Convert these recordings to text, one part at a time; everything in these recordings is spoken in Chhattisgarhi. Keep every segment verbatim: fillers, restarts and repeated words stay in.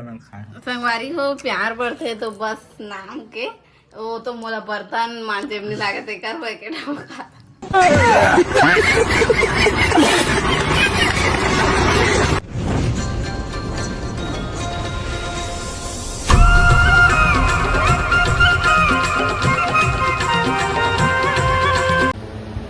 संगवारी हो, प्यार बढ़थे तो बस नाम के, वो तो मोला बर्तन मांजे में नहीं लागत, एकर होए के ढोका।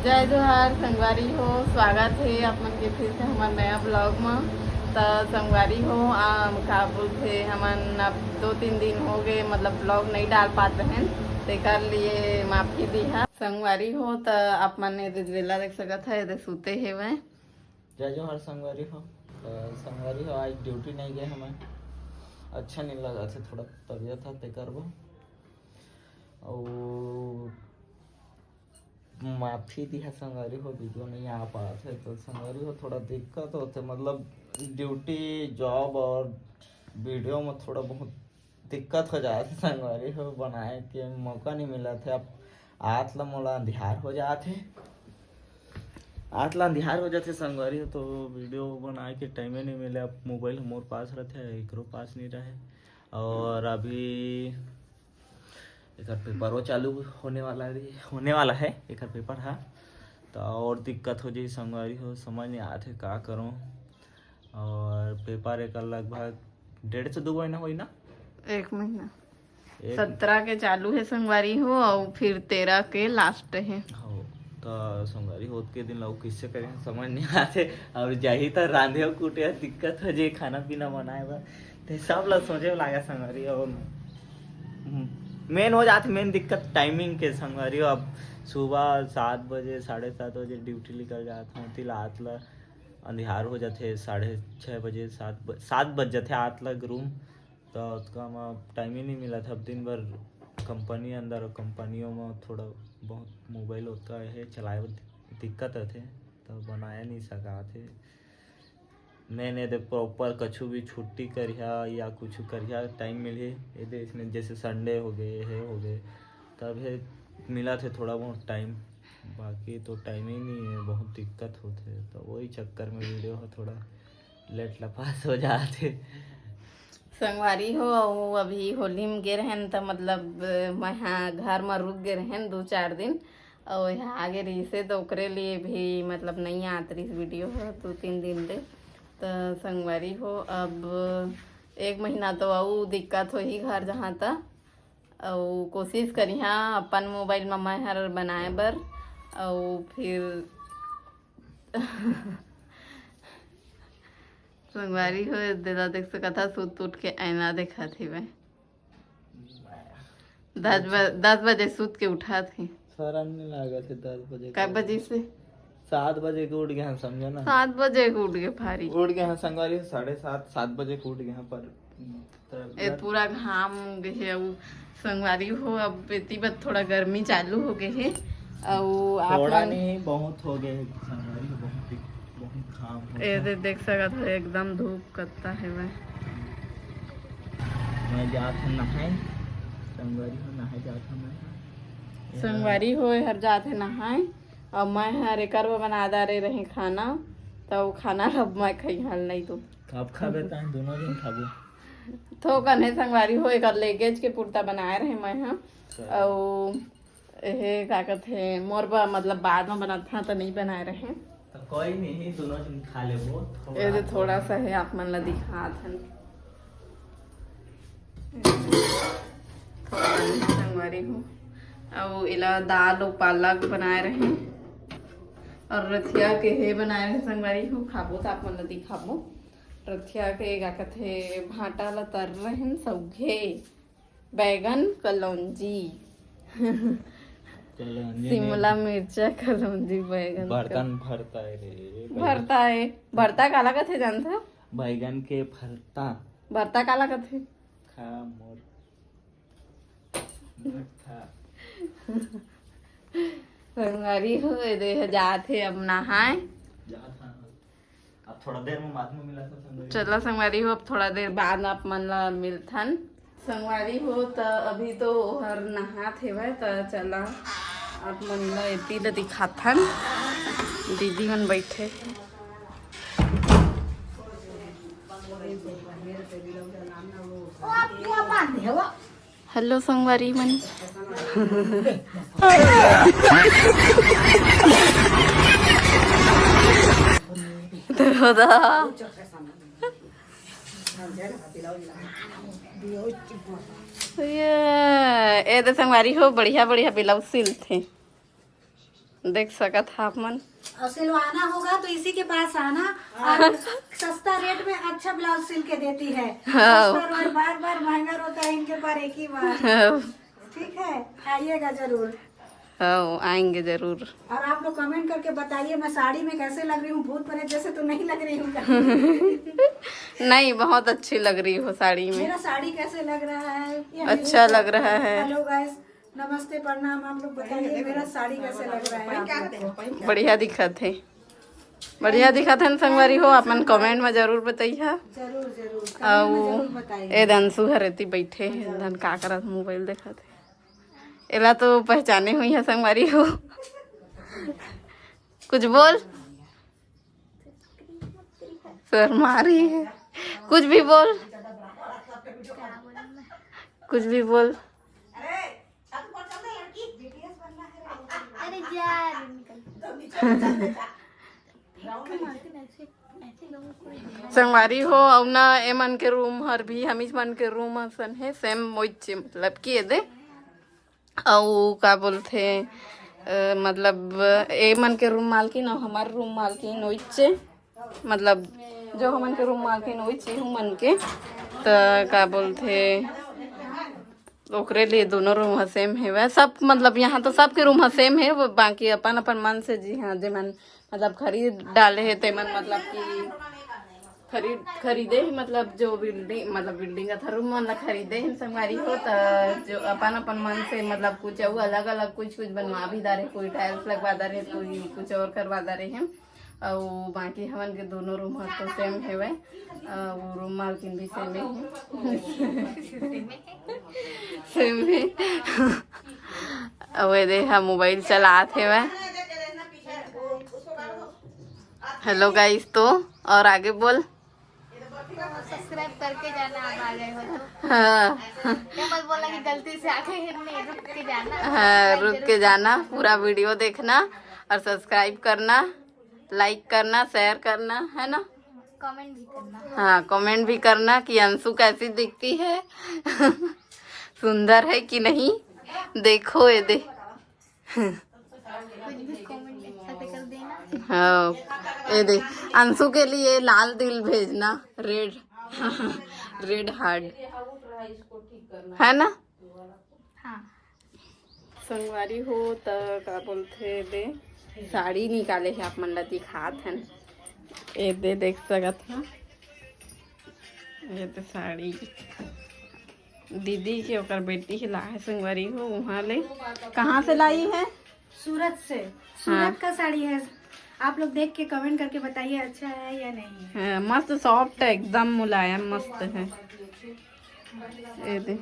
जय जोहार संगवारी हो, स्वागत है आप मन के फिर से हमार नया ब्लॉग में। त संगवारी हो, आ, का बोलथे, हमन अब दो तीन दिन हो गए, मतलब ब्लॉग नहीं डाल पात रहेन, तेकर लिए माफी दिहा संगवारी हो। त आप मन एदे वेला देख सकत है, एदे सूते हेवय। जय जोहार संगवारी हो। त संगवारी हो, आज ड्यूटी नहीं गए हमें, अच्छा नहीं लगा थे, थोड़ा तबीयत है तेकर बर। और माफी दिहा संगवारी हो, वीडियो नहीं आ पात है तो संगवारी हो थोड़ा दिक्कत होथे, मतलब ड्यूटी, जॉब और वीडियो में थोड़ा बहुत दिक्कत हो जात है संगवारी हो, बनाए के मौका नहीं मिलत है। अब आत ला मोला अंधियार हो जात है, आत ला अंधियार हो जात है संगवारी हो, तो वीडियो बनाए के टाइम ही नहीं मिले। अब मोबाइल मोर पास रहते है, एकरो पास नहीं रहे। और अभी एकर पेपरो चालू होने वाला रही, होने वाला है एकर पेपर हा, तो और दिक्कत हो जाई संगवारी हो, समझ नहीं आत है का करूँ। और पेपर एकर लगभग डेढ़ से दो महीना होई ना? एक महीना। एक सत्रह के चालू है संगवारी हो, और फिर तेरह के लास्ट है। हो, तो संगवारी होत के दिन ला किससे करें, समझ नहीं आते। और जाही तो रांधे कूटे दिक्कत हो जाए, खाना पीना बनाए बर, ते सब ला सोचे लागा संगवारी। और मेन हो जात, मेन दिक्कत टाइमिंग के संगवारी। अब सुबह सात बजे, साढ़े सात बजे ड्यूटी निकल जात हूँ, तिल आत ला अंधियार हो जाथे, साढ़े छः बजे, सात ब-, सात बज जाथे आत लग रूम। तो ओतका म टाइम ही नहीं मिला था। अब दिन भर कंपनी अंदर, कंपनियों में थोड़ा बहुत मोबाइल ओतका है चलाए बर दिक्कत रहथे, तो बनाए नहीं सका थे। मैं नहीं दे प्रॉपर कछु भी छुट्टी करिया या कुछ करिया, टाइम मिले ये दे, इसमें जैसे संडे हो गए, हे हो गए, तब हे मिला थे थोड़ा बहुत टाइम, बाकी तो टाइम ही नहीं है, बहुत दिक्कत होते। तो वही चक्कर में वीडियो हो थोड़ा लेट लपास हो जाते। संगवारी हो, अउ अभी होली में गे रहेन, त मतलब, मैं हा घर म रुक गे रहेन दो चार दिन, अउ यहाँ आगे रहिसे, त ओकरे लिए भी मतलब नहीं आत रहिस वीडियो ह दो तीन दिन ले। त संगवारी हो, अब एक महीना तो अउ दिक्कत होही घर जहाँ त, अउ कोशिश करिहा अपन मोबाइल म मैं हर बनाए बर, अउ फिर संगवारी हो, देदा देख सकत हा, सुत उठ के आईना देखत हिवय। दस ब-, दस बजे सुत के उठत ही। शरम नहीं लागत है दस बजे कै के। बजे से? सात बजे के उठ गए हैं, समझो ना। सात बजे के उठ गए भारी। उठ गए हैं संगवारी, साढ़े सात, सात बजे के उठ गए हैं, पर ए, पूरा घाम गे हे। अउ संगवारी हो, अब एती बर थोड़ा गर्मी चालू हो गे हे। अउ आप थोड़ा मन नहीं, बहुत हो गए संगवारी हो, बहुत ही, बहुत घाम हो ए गया। दे देख सकत हो, एकदम धूप कत्ता हे वह। मैं जात हूँ नहाए, संगवारी हो, नहाए जात हूँ मैं। संगवारी हो, हर जात हे नहाए, अउ मैं हर एकर बर बना डारे रहे खाना, त वो खाना अब मैं खई हल नहीं तो। कब खाबे तैं? दोनों दिन खाबो। थोकन हे संगवारी हो, एकर लेगेज के पुरता बनाए रहे मैं ह। अच्छा। अउ एहे का कथे, मोर बा, मतलब बाद में बनात हा त नहीं बनाए रहे। तो कोई नहीं, दोनों जन खा लेबो। थोड़ा, ए दे थोड़ा सा है, आप मन ला दिखात हन। थोड़ा नहीं संगवारी हो। अउ एला दाल अउ पालक बनाए रहे, अउ रथिया के हे बनाए रहे संगवारी हो, खाबो त आप मन ला दिखाबो। रथिया के का कथे, भांटा ला तर रहे सौघे, बैगन कलौंजी। कलौंजी शिमला मिर्चा, कलौंजी, बैगन, बर्तन भरता है रे, बैगन। भरता है। भरता काला कथे जानथो? बैगन के भरता। भरता काला कथे? खा मोर भरता। संगवारी हो, ए दे जात हे अब नहाए। जात हन। अब थोड़ा देर में बाद में मिला था संगवारी। चला संगवारी हो, अब थोड़ा देर बाद आप मन ला मिलथन। संगवारी हो, त अभी तो ओहर नहात हेवय, त चला आप मन ला एती ल दिखाथन। दीदी मन बैठे हे। हेलो संगवारी मन। तो दा। ये, ए दे संगवारी हो, बढ़िया बढ़िया ब्लाउज सिलथे, देख सकत हा आप मन। और सिलवाना होगा तो इसी के पास आना और सस्ता रेट में अच्छा ब्लाउज सिल के देती है। हाँ। सस्ता रोज बार बार महंगा रोता है इनके पर एक ही बार। हाँ। ठीक है, आइएगा जरूर। हाँ, आएंगे जरूर। और आप लोग कमेंट करके बताइए, मैं साड़ी में कैसे लग रही हूँ? भूत प्रेत जैसे तो नहीं लग रही हूँ? नहीं, बहुत अच्छी लग रही हो साड़ी में। मेरा साड़ी कैसे लग रहा है? अच्छा लग रहा है। हेलो गाइस, नमस्ते, प्रणाम। आप लोग बताइए, मेरा साड़ी कैसे लग रहा है आप लोग को? बढ़िया दिखत है, बढ़िया दिखत है न संगवारी हो। आप मन कमेंट में जरूर बताइहा। जरूर, जरूर, कमेंट में जरूर बताइए। ए दे अंशु हर एती बैठे हे, धन का करत मोबाइल देखत हे। एला तो पहचाने हुई है संगवारी हो। कुछ बोल। शर्मा रही है। कुछ भी बोल, कुछ भी बोल। अरे जा रे, निकल। संगवारी हो, अउ ना, ए मन के रूम हर भी हमीच मन के रूम असन हे, सेम ओइच, मतलब कि एदे। अउ का बोलथे, अ, मतलब ए मन के रूम मालकिन अउ हमर रूम मालकिन ओइच, मतलब जो हमन के रूम मालकिन ओइच हूँ मन के, त का बोलथे, ओकरे लिए दोनों रूम ह सेम हेवय। सब मतलब यहाँ तो सबके रूम ह सेम हे, वो बाकी अपन अपन मन से जी हाँ, जेमन मतलब खरीद डाले हे तेमन मतलब कि खरीद खरीदे ही, मतलब जो बिल्डिंग, मतलब बिल्डिंग अथा रूम मन ला खरीदे ही संगवारी हो, त जो अपन अपन मन से मतलब कुछ अउ अलग अलग कुछ कुछ बनवा भी डारे, कोई टाइल्स लगवा डारे, कोई कुछ और करवा डारे हे। अउ बाकी हमन के दोनों रूम ह तो सेम हेवय, अउ रूम मालकिन भी सेम हे। सेम हे। अउ एदे हा मोबाइल चलात हेवय। हेलो गाइस, तो और आगे बोल। सब्सक्राइब करके जाना, आप आ गए हो तो। हाँ। ये मत बोलना कि गलती से आ गए हैं, नहीं, रुक के जाना। हाँ, रुक के जाना, पूरा वीडियो देखना और सब्सक्राइब करना, लाइक करना, शेयर करना, है ना? कमेंट भी करना। हाँ, कमेंट भी करना कि अंशु कैसी दिखती है, सुंदर है कि नहीं। देखो एदे। कुछ भी कमेंट अच्छा से कर देना। हाँ, एदे, अंशु के लिए लाल दिल भेजना, रेड, रेड हार्ट, है ना? हाँ। संगवारी हो, त का बोलथे एदे, साड़ी निकाले हे, आप मन ला दिखात हन। एदे देख सकत हा, एदे साड़ी दीदी के, ओकर बेटी के लाए हे संगवारी हो, वहाँ ले। कहाँ से लाई है? सूरत से। हाँ। सूरत का साड़ी है, आप लोग देख के कमेंट करके बताइए अच्छा है या नहीं है। हाँ, मस्त सॉफ्ट है, एकदम मुलायम, मस्त है। एदे,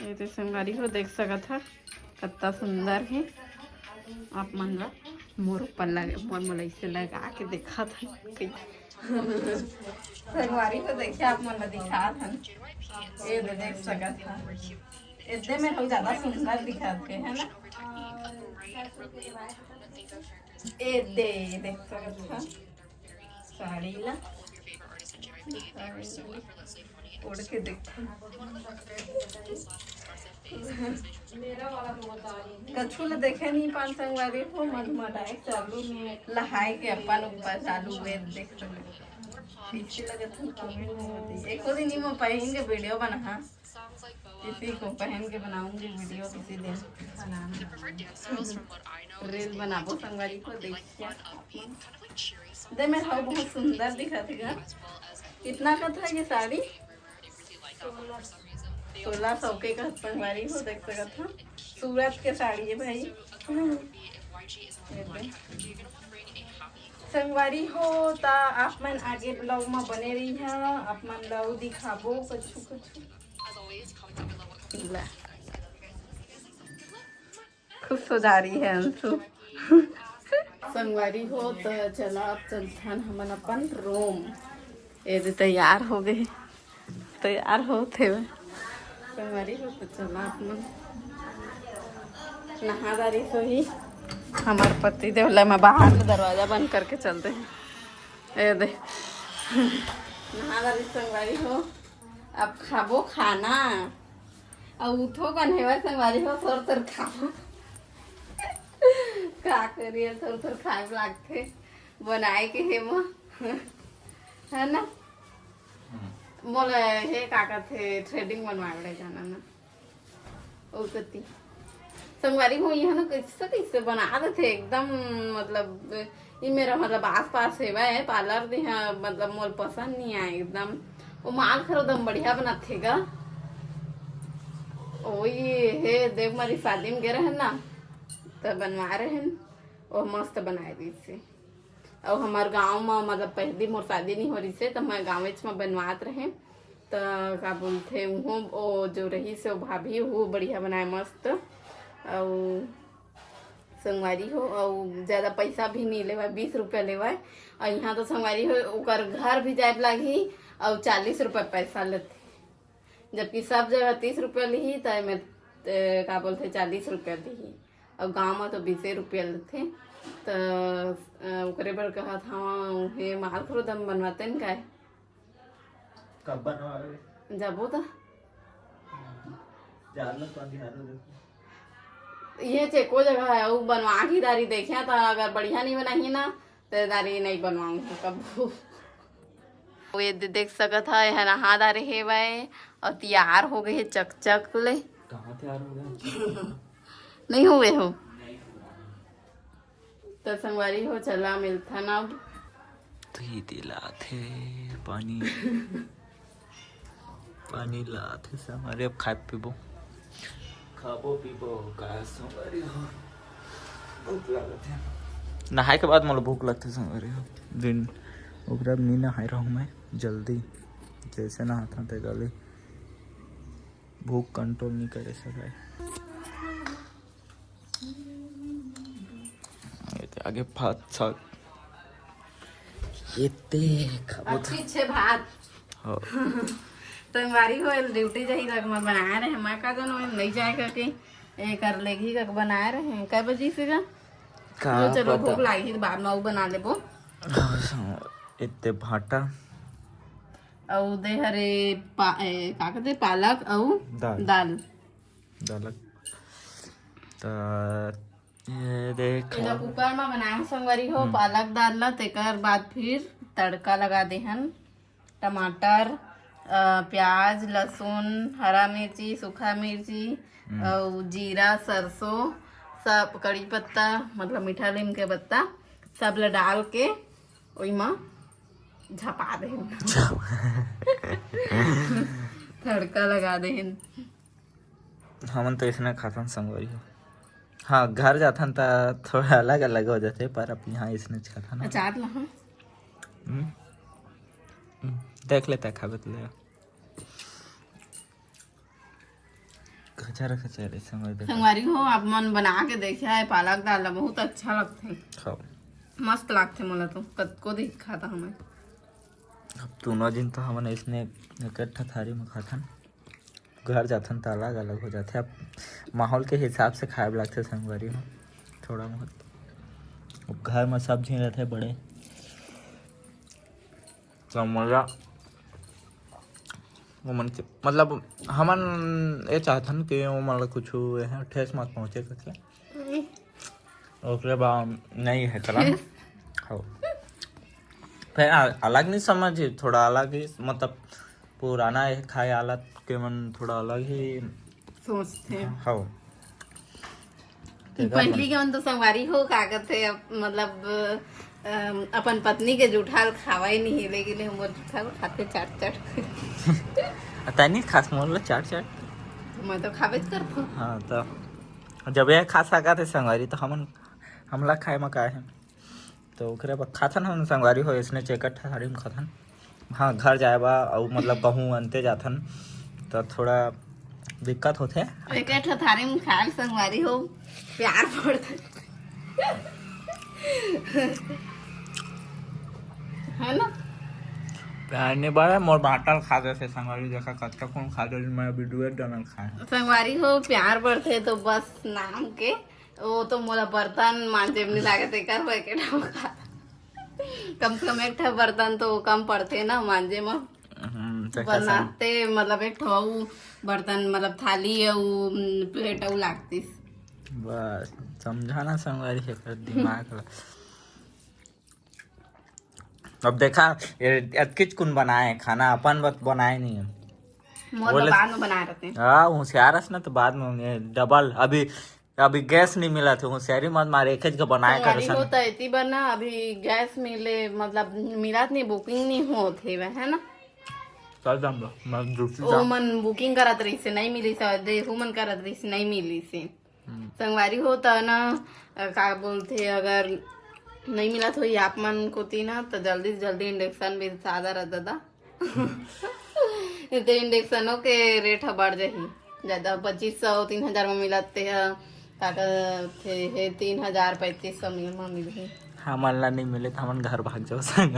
एदे संगवारी हो, देख सकत हा कत्ता सुंदर है। आप मन ला मोर ऊपर लगे, मोर मोला इसे लगा के देखत हा। संगवारी हो, देखिए आप मन ला दिखात हन, एदे देख सकत हा, एदे में हम ज्यादा सुंदर दिखत हे, है ना? एदे देख सकत हा साड़ी ला, ओढ़ के देखो। कछु ला देखे नहीं पान संगवारी हो, मन मनाए चालू, लहाए के अपन ऊपर चालू हुए, देख सकत हा। कैसे लगत हे कमेंट में बताइए। एको दिन ही मैं पहन के वीडियो बना, किसी को पहन के बनाऊंगी वीडियो किसी दिन। रील बनाबो संगवारी को, देखिए। दे में हो, बहुत सुंदर दिखत हे गा। कितना का था ये साड़ी? सोलह सौ के का संगवारी हो, देख सकत हा। सूरत के साड़ी है भाई। संगवारी हो, त आप मन आगे ब्लॉग में बने रही है, आप मन ला अउ दिखाबो कुछ कुछ। ला। खुश हो जा रही है अंशु। संगवारी हो, तो चला अब चलथन हमन अपन रूम। ये दे तैयार हो गए, तैयार होत हे। संगवारी हो, तो चला अपन नहा दारी सोही। हमार पति देव ला मैं बाहर से दरवाजा बंद करके चलते हैं। ये दे, नहा दारी संगवारी हो, अब खाबो खाना। अब उठो कन हेवा संगवारी हो, थोर थोर खाबो। का करिए, थोर थोर खाए लागथे, बनाए के हे म, है ना? मोला हे का कथे, थ्रेडिंग बनवाए बर जाना ना, ओ कति। संगवारी हो, यहाँ ना कैसे कैसे बना देथे एकदम, मतलब, ये मेरा, मतलब, आसपास हेवय पार्लर दे, हाँ, मतलब, मोर पसंद नहीं आए एकदम। वो माल खरो दम बढ़िया बनाथे गा। ओ ये हे देव मारी शादी में गे रहन ना, त बनवा रहन, वो मस्त बनाए दिस हे। अउ हमार गांव म, मतलब, पहली मोर शादी नहीं हो रही से, त मैं गाँवेच म बनवात रहे। त का बोलथे, उहो ओ जो रही से, ओ भाभी, वो बढ़िया बनाए मस्त। अउ संगवारी हो, अउ ज्यादा पैसा भी नहीं लेवाय, बीस रुपया लेवाय। अउ यहाँ तो संगवारी हो, ओकर घर भी जाए लागही, अउ चालीस रुपया पैसा लेथे, जबकि सब जगह तीस रुपया लिही, त एमे, ए, का बोलथे, चालीस रुपया लिही, अउ गाँव में तो बीसे रुपया लेथे। त, अ, ओकरे बर कहत हवं, हे माल खरो दम बनवाते न काय? कब बनवावे? जाबो त। जान लो तो अंधियारो देखो। ये चेको जगह है, वो बनवा की दारी देखिया त अगर बढ़िया नहीं बनाही ना, त दारी नहीं बनवाऊंगी कब। ये दे-, देख सकत ह, यहाँ नहा दारे हेवय और तैयार हो गए हे चकचक ले। कहाँ तैयार हो गए? नहीं हुए हो। त संगवारी हो, चला मिलथन अब। तो ये दे लात हे पानी। पानी लात हे संगवारी, अब खाए पीबो, खाबो पीबो का संगवारी हो, भूख लागत हे। नहाए के बाद मोला भूख लगथे संगवारी हो। दिन ओकरा नी नहाए रहूँ मैं जल्दी, जैसे नहाथन ते गली भूख कंट्रोल नहीं करे सकाय। ये तो आगे भात साग। ये ते खाबो तो अच्छी अच्छे भात। हो। संगवारी हो, ड्यूटी जाही तक मैं बनाए रहे, मैं का जानो, नहीं जाए करके, ए कर लेगी का बनाए रहे। कै बजे से जा? का चलो, चलो, पता। भूख लागी, बाद में वो बना लेबो। हाँ, इतने भाटा। अउ दे हरे पा-, ए, का कहते, पालक अउ दाल। दाल। दालक। त ये देख। एला कुकर म बनाए संगवारी हो, हम्म। पालक दाल ला, तेकर बाद फिर तड़का लगा देहन। टमाटर, अ, प्याज, लहसुन, हरा मिर्ची, सूखा मिर्ची, हम्म। अउ जीरा, सरसों, सब कड़ी पत्ता, मतलब मीठा नीम के पत्ता, सब ला डाल के ओई म झपा देहन। तड़का लगा देहन। हमन तो इसने खाथन संगवारी हो। हाँ, घर जाथन त थोड़ा अलग-अलग हो जाथे, पर अब यहाँ इसने खाथन। अचार ला, हाँ। हम्म। हम्म। देख लेता है, खाबे तो ले। खचर खचर है संगवारी हो। संगवारी हो, आप मन बना के देखिया है पालक दाल ला, बहुत अच्छा लगथे। खाओ। मस्त लगथे मोला तो, कतको दिन खाता हूँ मैं। अब दोनों दिन तो हमन इसने इकट्ठा थारी में खाथन। घर जाथन त अलग-अलग हो जाथे। अब माहौल के हिसाब से खाए बर लागथे संगवारी हो, थोड़ा बहुत। अब घर में सब झिन रहथे बड़े, त मजा ओमन के, मतलब, हमन ये चाहथन कि ओमन ला कुछु एहे ठेस मत पहुँचे करके। ओकरे बाद नहीं है चला। हो। फिर अ-, अलग नहीं समझ, थोड़ा अलग ही, मतलब, पुराना है खाए आलत के मन थोड़ा अलग ही सोचथे। हो। पहली के मन तो संगवारी हो, का कहते, अप-, मतलब, अम, अपन पत्नी के जूठा ल खावा ही नहीं, लेकिन हमर जूठा ल खाथे चाट चाट। आ, तैं नहीं खास मोर ला चाट चाट? मैं तो खाबेच करथों। हाँ, तो जब ये खा सकत हे संगवारी, तो हमन, हमला खाए म का है? तो ओकरे बर खाथन हम संगवारी हो, इसने चेकट थारी में खाथन। हाँ, घर जाए बा, अउ मतलब कहूँ अंते जाथन, तो थोड़ा दिक्कत होथे। एके ठो थारी में खाए संगवारी हो, प्यार पड़थे। है ना? प्यार नहीं बढ़े, मोर बाटल खा देथे संगवारी, देखा कच्चा कौन खा दे, मैं वीडियो डालल खाए। संगवारी हो, प्यार बढ़थे तो बस नाम के, वो तो मोला बर्तन मांजे में नहीं लागत, एकर होए के ठोका। कम से कम एक ठा बर्तन तो कम पड़थे ना मांजे में। हम्म, तो कैसा? बनाते मतलब एक ठो अउ बर्तन, मतलब थाली अउ, हम्म, प्लेट अउ लागतिस। बस समझा ना संगवारी, एकर दिमाग ला। अब देखा, ये अतकिच कुन बनाए खाना, अपन बत बनाए नहीं है। मोर बोले तो बाद में बनाए रहते हैं। हाँ, होशियार हस ना, तो बाद में डबल। अभी, अभी गैस नहीं मिला थे, होशियारी मत मारे, एक के बनाए कर संगवारी हो। तो एती बर ना, अभी गैस मिले, मतलब मिलत नहीं, बुकिंग नहीं होत हे, है ना? चल जाम लो, मैं ड्यूटी ओ जाम। मन बुकिंग करत रहिसे, नहीं मिलिस, देहू मन करत रहिसे, नहीं मिलिस। हम्म। संगवारी हो त ना, अ, का बोलथे, अगर नहीं मिलत होई आप मन कोती ना, त जल्दी से जल्दी इंडक्शन बिसादा रह दादा। नहीं तो इंडक्शनो के रेट ह बढ़ जाही ज्यादा, पच्चीस सौ तीन हजार में मिलत ते ह, का कहथे, हे तीन हजार पैंतीस सौ में मिलही। हमन ला नहीं मिले त हमन घर भाग जाओ संग।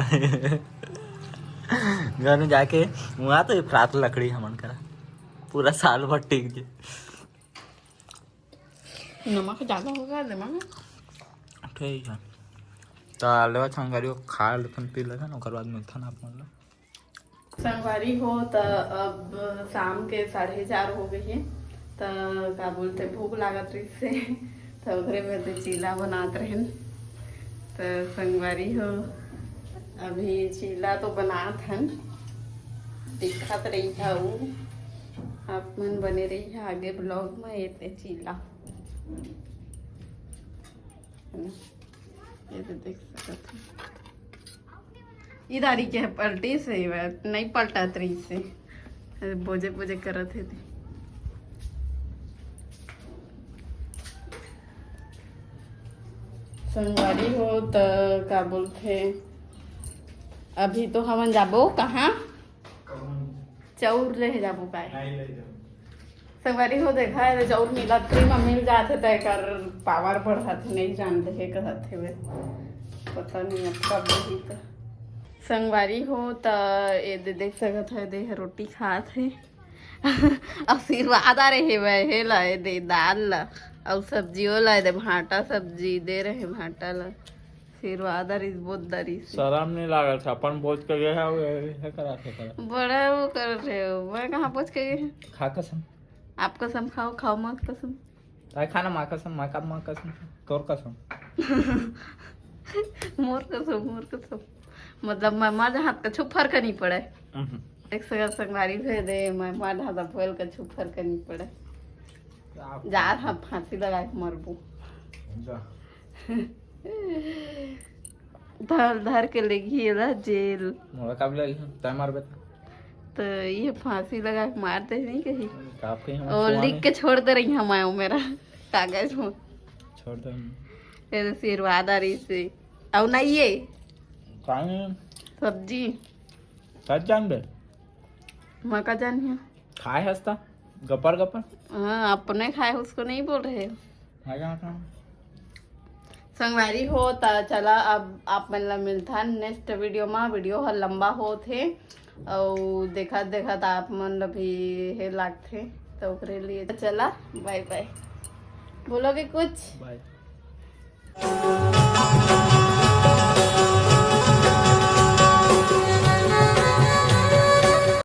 घर में जाके वहाँ तो ये प्रात लकड़ी हमन करा पूरा साल भर टिक जे। नमक ज्यादा हो गया नमक। ठीक है, तो लेवा संगवारी हो, खा लेथन, पी लेथन, ओकर बाद मिलथन आप मन ला। संगवारी हो, त अब शाम के साढ़े चार हो गई है, त का बोलते, भूख लागत रहिसे, त ओकरे में ते चीला बनात रहन। त संगवारी हो, अभी चीला तो बनात हन, दिखत रही था वो, आप मन बने रही है आगे ब्लॉग में। ये ते चीला है ना? ये तो देख सकत हो। इधारी के पलटी से ही बात, नहीं पलटत रही से। अरे बोजे बोजे करत है ते। संगवारी हो त का बोलथे, अभी तो हमन जाबो कहाँ? चौर ले जाबो काय? संगवारी हो, देखा है, जौन मिलत फ्री में मिल जाथे, त एकर पावर बढ़त हे, नहीं जानते हे, कहत हे वे। पता नहीं अब कब होही त। संगवारी हो, त ये दे देख सकत है, दे ह रोटी खात हे। आशीर्वाद आ रहे हे वे, हे ला, ये दे दाल ला, अउ सब्जियों ला, ये दे भांटा सब्जी दे रहे, भांटा ला। आशीर्वाद आ रही, बहुत दरी से। शरम नहीं लागल, अपन बोझ के गए है, वे, वे करा थे, करा। बड़ा वो कर रहे हो, मैं कहाँ बोझ के गए हैं? खा कसम। आप कसम खाओ, खाओ माँ कसम। ताई खाना माँ कसम, माँ का माँ कसम, तोर कसम। मोर कसम, मोर कसम। मतलब, मैं माँ हाथ का छुप फर्क नहीं पड़े। हम्म। एक सगा संगवारी भेज दे, मैं माँ हाथ का फूल का छुप फर्क नहीं पड़े। क्या? जा, हम फांसी लगा के मरबू। जा। धर, धर के लेगी एला जेल। मोला काबर ले लेही? तैं मारबे त। त ये फांसी लगा के मार दे, नहीं कही। काप कहीं हम और छुआ लिख नहीं। के छोड़ दे रही हम आयो मेरा कागज में। छोड़ दे हम। ये तो आशीर्वाद आ रही से। और नहीं ये। काहे? सब्जी। सच जान बे। मैं का जान है? खाए हस्ता। गपर गपर। हाँ, अपने खाए, उसको नहीं बोल रहे हो। संगवारी हो, त चला अब आप मन ला मिलथन नेक्स्ट वीडियो मा। वीडियो ह लंबा होत हे, अउ देखत देखत आप मन ला भी हे लागथे, त ओकरे लिए चला, बाय बाय। बोलोगे कुछ? बाय।